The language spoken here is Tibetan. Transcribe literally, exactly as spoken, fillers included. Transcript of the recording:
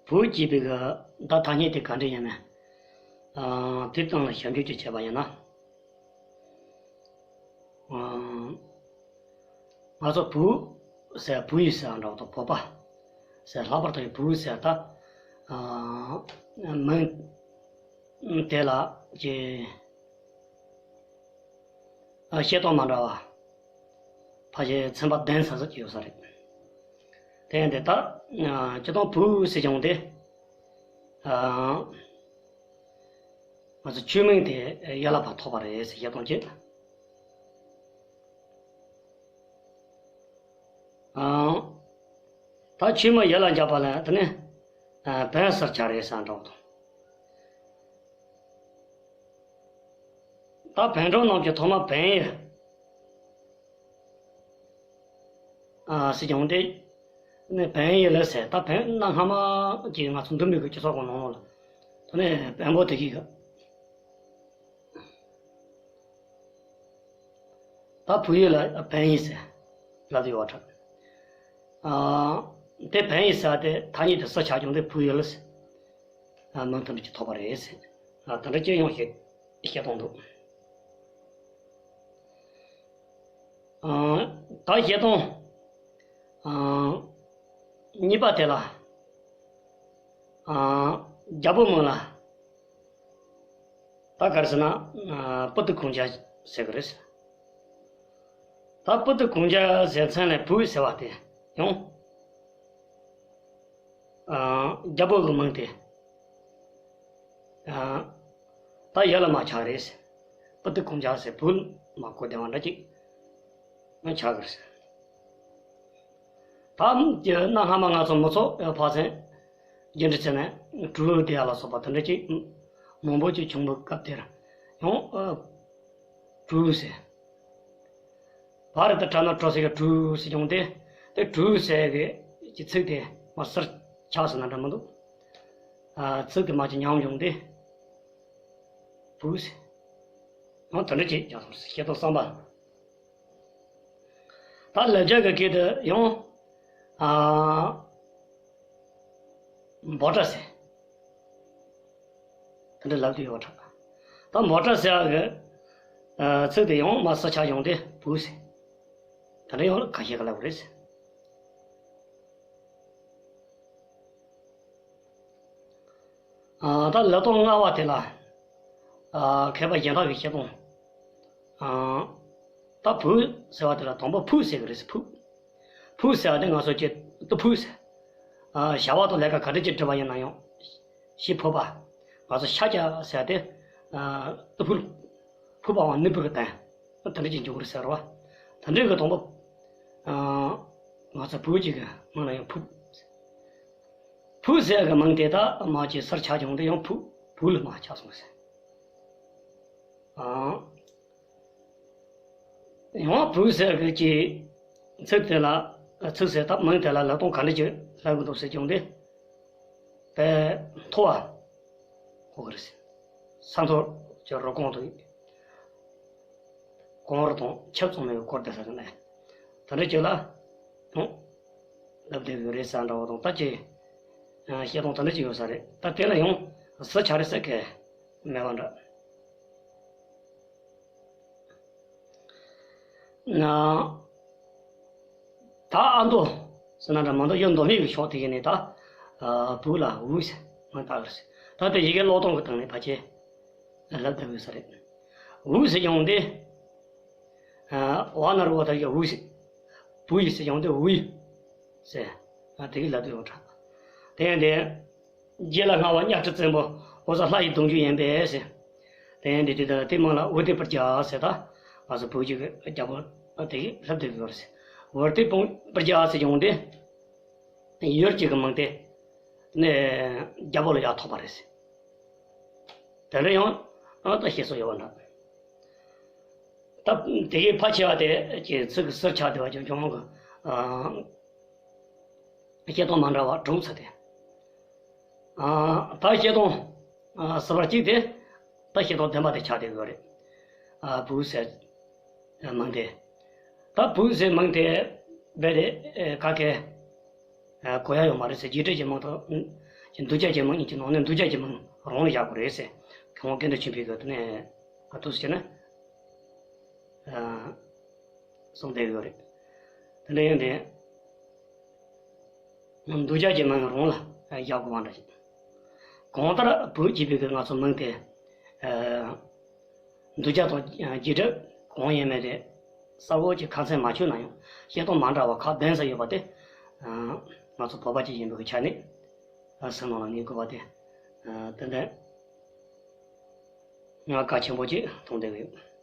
བུ་ཅེས་པའི་གི་ད་ཐ་སྙད་དེ་ག་འདྲ་ཡིན་མིན། ཨ། དེ་སྟེང་ལ་ཞིབ་འཇུག་ཅིག་བྱས་པ་ཡིན་ན། ཨ། ང་ཚོ་བུ་ཟེར་བུ་ཡིས་ཟེར་འདྲ་བོ་དང་བུ་པ་ཟེར་ལྷག་པར་དུ་བུ་ཟེར་ད། ཨ། མིང་དེ་ལ་ཀྱི། ཨ། བཤད་སྟངས་མ་འདྲ་བ། ཕལ་ཆེར་ཚན་པ་བདུན་ཙམ་ཅིག་ཡོད་ས་རེད། དེ་ཡིན་དུས་ད། ཨ། སྤྱིར་བཏང་བུ་ཟེར་ཀྱང་དེ། ཨ། ང་ཚོ་ཆོས་མིང་དེ་ཡན་ལག་པ་ཐོབ་པ་རེད་ཟེར་བཤད་སྟངས་ཅིག། ཨ། ད་ཆོས་མིང་ཡན་ལག་བརྒྱད་པ་ལ་དེ་ནི། ཨ། བན་ཟེར་ཆགས་རེད་ཟེར་འདྲ་བོ་དང་། ད་བན་སྒྲུང་རྣམས་ཀྱི་ཐོག་མ་བན་ཡུལ། ཨ། ཟེར་ཀྱང་དེ། ནི་བན་ཡུལ་ལ་ཟེར། ད་བན་གནའ་སྔ་མ་གྱི་ང་ཚོ་འདུ་མི་དགོས་སྤྱི་ཚོགས་ཀྱི་ནང་ལོགས་ལ། དེ་ནས་བན་པོ་དེ་གིས། ད་བུ་ཡུལ་ལ་བན་ཡུལ་ཟེར། ལབ་དུས་ཡོད་འདྲ། ཨ། དེ་བན་ཡུལ་ཟེར་དེ་ཐ་སྙད་དེ་ཟུར་ཆག་བྱུང་དེ་བུ་ཡུལ་ཟེར། ཨ། མིང་དེ་འདྲ་ཅིག་ཐོགས་པ་རེད་ཟེར། ཨ། དེ་འདྲ་ཅིག་ཡང་བཤད་བཤད་སྟངས་འདུག། ཨ། ད་བཤད་སྟངས། ཨ། གཉིས་པ་དེ་ལ། ཨ། རྒྱལ་པོའི་མིང་ལ། ད་ག་རེ་ཟེར་ན། ཨ། པུ་ཏི་གུང་ཇ་ཟེར་གི་རེད། ད་པུ་ཏི་གུང་ཇ་ཟེར་མཚན་ལ་བུ་ཟེར་བ་དེ་ཡང་། ཨ། རྒྱལ་པོ་གི་མིང་དེ། ཨ། ད་ཡུལ་ལ་མ་ཆགས་རེད། པུ་ཏི་གུང་ཇ་ཟེར་བུ་མ་གོ་བདེ་བ་འདྲ་ཅིག་མ་ཆགས་གི་རེད། ད་གནའ་སྔ་མ་ང་ཚོ་མི་ཚོ་ཕག་ཚན་རྒྱུད་འབྲི་ཚེ་ནས་གྲུ་བདེ་ཡ་ལ་སོགས་པ་དེ་འདྲ་ཅིག་མང་པོ་ཅིག་བྱུང་བའི་སྐབས་དེར་ཡང་། ཨ། གྲུ་ཟེར། བ་ར་ཏ་ཏྲ་ན་གྲོ་ཟེར་གི་གྲུ་ཟེར་བྱུང་སྟེ། དེ་གྲུ་ཟེར་གི་ཀྱི་ཚིག་དེ་མ་ཟུར་ཆག་ཟེར་ན་འདྲ་མི་འདུག། ཨ། ཚིག་དེ་མ་ཅིག་ཉམས་བྱུང་སྟེ། བུ་ཟེར། ཡང་དེ་འདྲ་ཅིག་ཀྱང་སོང་ཟེར་བཤད་སྟངས་བསམ་པ། ད་ལབ་བྱ་གི་སྐད་དུ་ཡང་། ཨ། འབོད་སྒྲ་ཟེར། དེ་འདྲ་ལབ་དུས་ཡོད་འདྲ། ད་འབོད་སྒྲ་ཟེར་བ་གི། ཨ། ཚིག་དེ་ཡང་མ་ཟུར་ཆག་བྱུང་སྟེ་བུ་ཟེར། དེ་འདྲ་ཡང་ཁ་ཤས་ཀྱིས་ལབ་ཀྱི་རེད། ཨ། ད་ལབ་སྟངས་ལྔ་པ་དེ་ལ། ཨ། མཁས་པ་གཞན་དག་གིས་བཤད་སྟངས། ཨ། ད་བུ་ཟེར་བ་དེ་ལ་དང་པོ་ཕུག་ཟེར་གི་རེད་ཟེར། ཕུག། ཕུག་ཟེར་བ་དེ་ང་ཚོ་ཀྱི་ཏུ་ཕུག་ཟེར། ཨ། བྱ་བ་དང་ལས་ཀ་ག་འདྲ་ཅིག་བསྒྲུབས་པ་ཡིན་ན་ཡང་། ཞེས་ཕུག་པ། ང་ཚོ་ཤཱཀྱ་ཟེར་བ་དེ། ཨ། ཏུ་ཕུག། ཕུག་པའམ་ནུས་པའི་གི་དོན། དེ་འདྲ་ཅིག་འཇུག་གི་རེད་ཟེར་བ། དེ་འདྲའི་གི་དང་པོ། ཨ། ང་ཚོ་བུ་གཅིག་གི་མིང་ལ་ཡང་ཕུག། ཕུག་ཟེར་གི་མིང་དེ་དག་མ་ཅིག་ཟུར་ཆག་བྱུང་སྟེ་ཡང་ཕུག་བུ་ལ་མ་ཆགས་སོང་ཟེར། ཨ། ཡང་བུ་ཟེར་གི་ཅིག་ཚིག་དེ་ལ། ཚིག་ཟེར་ད་མིང་དེ་ལ་ལབ་སྟངས་ག་འདྲ་ཅིག་ལབ་གི་འདུག་ཟེར་བྱུང་སྟེ། དཔེ་མཐོ་བ་གོ་གི་རེད་ཟེར། ས་མཐོ་ཅིག་རུ་གོང་དུ། གོང་རུ་དང་ཆབ་ཚང་མའི་སྐོར་དེ་ཟེར་གི་ནས། དེ་འདྲ་ཅིག་ལ། ཡང་ལབ་བསྡད་ཡོད་རེད་ཟེར་འདྲ་བོ་དང་ད་ཅིག། ཨ། བཤད་སྟངས་དེ་འདྲ་ཅིག་ཡོད་ས་རེད། ད་དེ་ལ་ཡང་ཟུར་ཆག་རེད་ཟེར་གི་མེད་པ་འདྲ། ན། ད་ཨ་མདོ་ཟེར་ན་འདྲ་མ་མདོ་ཡུལ་མདོ་སྨད་ཀྱི་ཕྱོགས་དེ་ཡིན་ནས་ད། ཨ། བུ་ལ་བུ་ཟེར་མ་བཏགས་རེད། ད་དེ་ཡི་གེ་ཀློག་སྟངས་ཀྱི་སྟེང་ནས་ཕལ་ཆེར་ལབ་བསྡད་ཡོད་ས་རེད། བུ་ཟེར་ཡོང་དུས། ཨ། བ་ན་རོ་བ་ད་ཡི་གེ་བུ་ཟེར། བུ་ཡི་ཟེར་ཡོང་དུས་བུ་ཡི་ཟེར། ཨ། དེ་གི་ལབ་བསྡད་ཡོད་འདྲ། དེ་ཡིན་དུས། རྗེ་ལ་སྔ་བ་གཉའ་ཁྲི་བཙན་པོ་འོད་གསལ་ལྷ་ཡི་གདུང་རྒྱུད་ཡིན་པས་ཟེར། དེ་ཡིན་དུས་དེ་དེ་མིང་ལ་འུར་ཏི་པུར་རྒྱལ་ཟེར། ད་ང་ཚོ་བོད་ཀྱི་རྒྱལ་པོ་དེ་ལབ་བསྡད་ཡོད་རེད་ཟེར། འུར་ཏི་པུར་རྒྱལ་ཟེར་ཡོང་དུས། ཡུལ་གཅིག་གི་མིང་དེ་ནས་རྒྱལ་པོ་ལ་ཡར་ཐོབ་པ་རེད་ཟེར། དེ་འདྲ་ཡང་ཨ་ད་བཤད་སྲོལ་ཡོད་པ་འདྲ། ད་དེ་གའི་ཕལ་ཆེ་བ་དེ་ཀྱི་ཚིག་གི་ཟུར་ཆག་བསྡད་པ་ཀྱང་ཀྱང་གི། ཨ། བཤད་སྟངས་མ་འདྲ་བ་དྲུག་ཚུད་དེ། ཨ། ད་བཤད་སྟངས། ཨ། ཟུར་པ་གཅིག་དེ། ད་བཤད་སྟངས་བདུན་པ་དེ་ཆགས་བསྡད་ཡོད་རེད། ཨ། བུ་ཟེར་མིང་དེ། ད་བུ་ཟེར་མིང་དེ་རྦད་དེ་ག་གེ་གོ་ཡ་ཡོད་མ་རེད་ཟེར། རྗེས་འབྲེལ་གྱི་མིང་དང་ གི་འདུལ་བྱ་གྱི་མིང་གཉིས་ཀྱི་ནང་ནས་འདུལ་བྱ་གྱི་མིང་རང་ལ་བཞག་དགོས་རེད་ཟེར། མཁས་དབང་ཀུན་ཏུ་ཆོས་འཕེལ་གྱིས་དེ་ནས་ཨ་ཐུགས་སུ་བྱས་ན། ཨ། གསུངས་བསྡད་ཡོད་རེད། དེ་འདྲ་ཡིན་དུས། འདུལ་བྱ་གྱི་མིང་རང་ལ་བཞག་དགོས་པ་འདྲ་ཞིག་གང་ལྟར་བོད་ཀྱི་བོད་ཀྱི་ང་ཚོ་མིང་དེ། ཨ། འདུལ་བྱ་དང་རྗེས་གྲུབ་གང་ཡིན་མིན་དེ་གསལ་བོ་ཅིག་ཁ་མཚན་མ་ཆོད་ན་ཡང་བཤད་སྟངས་མ་འདྲ་བ་ཁག་བདུན་ཙམ་ཡོད་པ་དེ། ཨ། ང་ཚོ་བོད་པ་ཅིག་ཡིན་པའི་ཆ་ནས། ཨ། སེམས་ནང་ལ་ངེས་དགོས་པ་དེ། ཨ། ཏན་ཏན་ང་གལ་ཆེན་པོ་ཅིག་མཐོང་བསྡད་ཡོད།